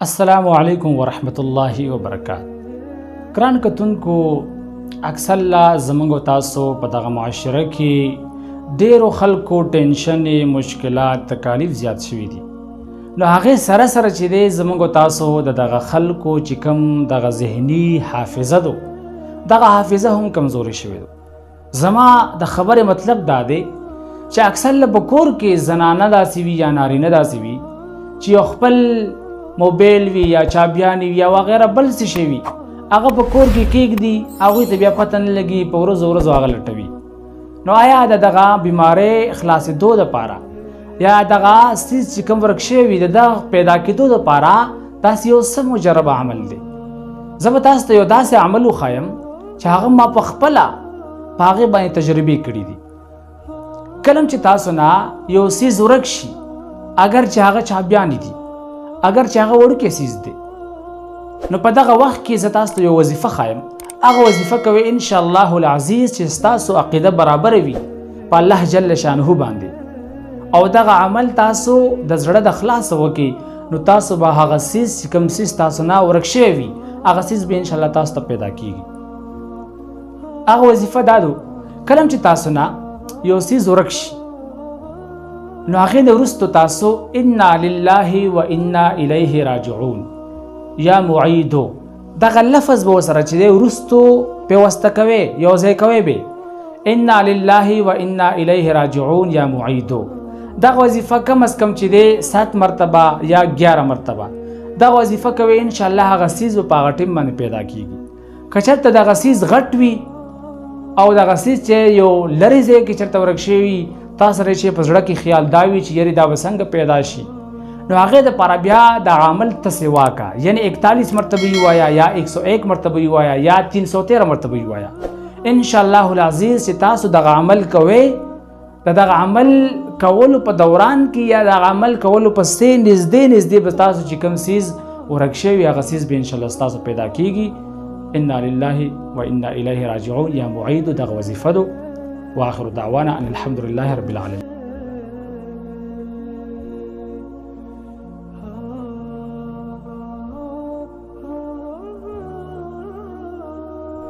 السلام علیکم ورحمت الله وبرکات. ګران کتونکو، اکثر لا زمونږ تاسو په دغه معاشره کې ډیرو خلکو ټینشن، مشکلات، تکالیف زیات شوي دي. نو هغې سره سره چې دی زمونږ تاسو د دغه خلکو چې کوم دغه ذهني حافظه ده، دغه حافظه هم کمزورې شوې ده. زما د خبرې مطلب دا دی چې اکثر له په کور کې زنانه داسې وي یا نارینه داسې وي چې یو خپل موبایل وي یا چابیانې وي یا وغیره بل څه شی وي، هغه په کور کې کېږدي، هغوی ته بیا پته نه لګي، په ورځو ورځو هغه لټوي. نو آیا د دغه بیمارۍ خلاصېدو دپاره یا دغه څیز چې کوم ورک شوی وي د دغه پیدا کېدو دپاره داسې یو څه مجربه عمل دی؟ زه به تاسو ته یو داسې عمل وښایم چې هغه ما په خپله په هغې باندې تجربې کړي دي. کله چې تاسو نه یو څیز ورک شي، اګر چې هغه چابیانې دي، اګر چې هغه وړوکی څیز دی، نو په دغه وخت کې زه تاسو ته یو وظیفه ښایم. هغه وظیفه کوئ انشاءالله العزیز چې ستاسو عقیده برابره وي په الله جل شانه باندې، او دغه عمل تاسو د زړه د خلاصه وکړئ، نو تاسو به هغه څیز چې کوم څیز تاسو نه ورک شوی وي هغه څیز به انشاءالله تاسو ته پیدا کیږي. هغه وظیفه دا ده، کله چې تاسو نه یو څیز ورک شي، نو هغې نه وروسته تاسو انا لله و انا الیه راجعون یا معیدو دغه لفظ به ورسره چې دی وروستو پیوسته کوې، یو ځای کوې به انا لله و انا الیه راجعون یا معیدو. دغه وظیفه کم از کم چې دی 7 مرتبه یا 11 مرتبه دغه وظیفه کوې، انشاءالله هغه څیز به په هغه ټیم باندې پیدا کیږي. که چېرته دغه څیز غټ وي او دغه څیز چې یو لرې ځای کې چېرته ورک شوی وي، تا سره چې په زړه کې خیال دا وي چې یاري دا به څنګه پیدا شي، نو هغې دپاره بیا د عمل ته سوا کا، یعنی 41 مرتبه یې ووایه یا 101 مرتبه یې ووایه یا 313 مرتبه یې ووایه. انشاءالله العزیز چې تاسو دغه عمل کوئ، د دغه عمل کولو په دوران کې یا دغه عمل کولو په سې نږدې نږدې به تاسو چې کوم څیز ورک شوی هغه څیز به انشاءالله ستاسو پیدا کیږي. انا لله و انا الیه راجعون یا معید دغه وظیفه ده. واخر دعوانا ان الحمد لله رب العالمین.